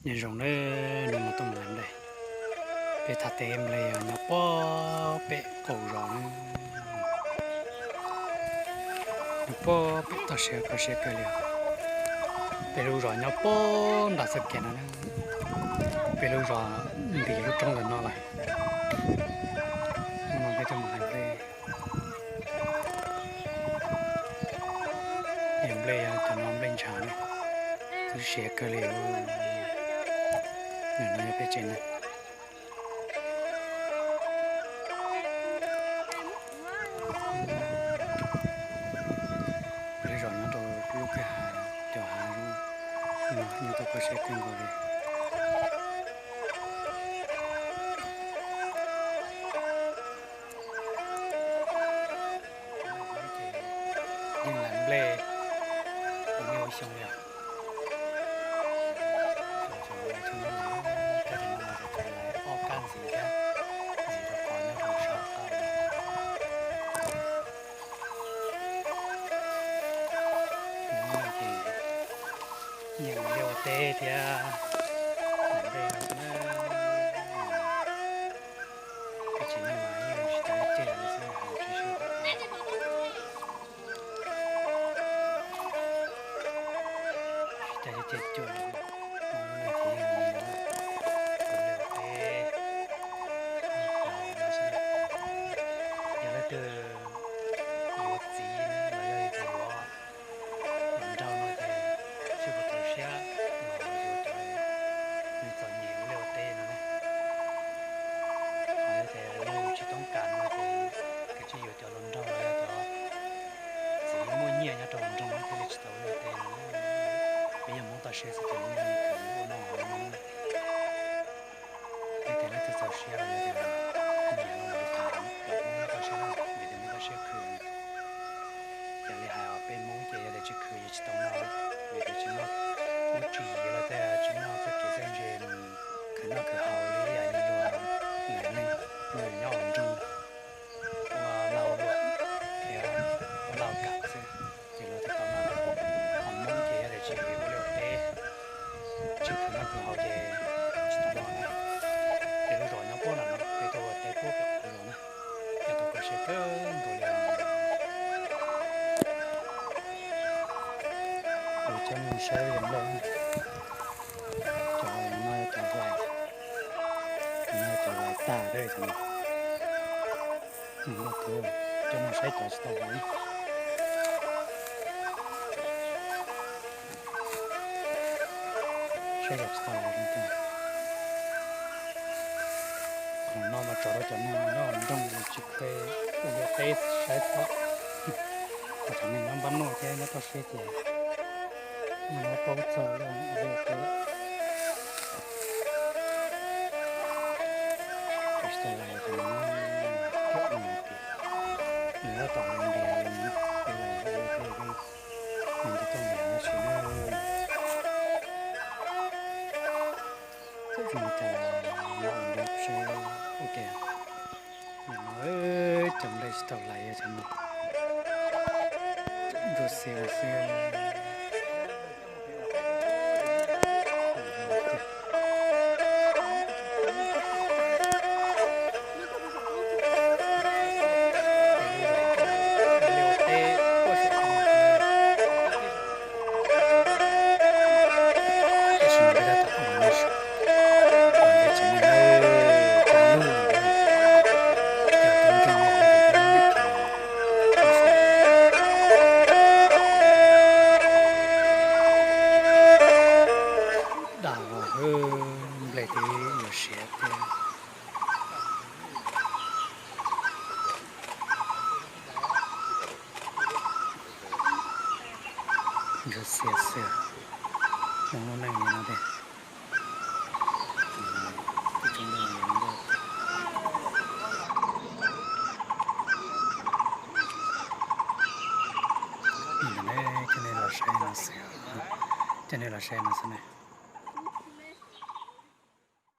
Nyob zoo nawb, hnub no tuaj mus hlais nplej. Peb thaj teb nplej yog nyob puag pem qaum zos na. Nyob puag pem toj siab kho siab kawg li. Peb lub zos nyob puag nram txoj kev no na. Peb lub zos ntim lub roob ntawm no lawm. Hnub no peb tuaj mus hlais nplej. Yog nplej, yog cov no nplej ntshav na. Kho siab kawg li. Ntawm no yog peb tsev neeg. Peb lub zos nyob rau lub kwj ha, cov hav zoov no nyob tau kho siab kawg nkaus li. Yeej hlais nplej ua niaj ua xyoo li os. Cov, cov, cov no mas cov hlais ob kab ntxiv thiab, ntxiv rau qhov nyob rau sab qab. Hnub no ces nyiam ua liaj ua teb thiab hlais nplej no xwb na. Peb tsev neeg mas yeej tsis tas li ces li xwb hais tsis sib haum. Tsis tas li ces cuag no ces yeej ua liaj ua teb no xwb. Yog leej twg yuav txiv los yog yus tias yuav hluas nraug no ces sib puas tu siab los yuav cov txom nyem ua liaj ua teb no ne. Ho yog tias yus tsis toob kas no ces kav tsij yuav cov hluas nraug los yog cov txiv muaj nyiaj nyob rau hauv nroog thiaj li tsis tau ua liaj ua teb no. Peb yog Hmoob toj siab xwb ces Hmoob yeej khwv ua noj ua haus no. Yog tias leej twg txaus siab los yog tias nyiam no mas tham cov Hmoob toj siab na, vim tias Hmoob toj siab khwv. Yog li hais os, peb Hmoob ces yog tias tsis khwv ces tsis tau noj, vim tias tsis muaj lub tswv yim los tej, tsis muaj txoj kev txawj ntse mus khwv noj khwv haus li ib yam li luag lwm leej, luag nyob hauv nroog ua lag ua luam thiab ua lag ua kam xwb ces luag thiaj tau noj. Ho Hmoob ces yog tias tsis ua liaj ua teb, tsis khwv noj khwv haus ces tsis tau noj na. Peb lub zos nyob puag nram no, peb tuaj ua teb puag pem lub zos na, nyob tau kho siab kawg nkaus li. Kuv coj nej saib yam nplej, cov no yog cov hlais, no yog cov hlais tag thiab cov no. Coj nej saib cov tsis tau hlais. Saib cov tsis tau hlais. Qhov no mas tso rau cov neeg nyob nroog tsis kheev ua liaj teb saib xwb. Ho cov neeg nyob npab noj thiab nyob toj siab ces yeej muab paub txog lawm. Tsis tau hlais, nws tab tom ntiav li, nws ntiav tuaj ntiav tab sis na. Txawm zoo li cas los ua nrog seb ua ke. Nim no cov nplej tsis tau hlais, cov no ntsuab xiav xwb. Dam los nplej twb yuav siav thiab. Ntsuab xiav xwb, Hmoob lub neej li no tiag. Coj nej los saib no xwb, coj nej los saib no xwb ne.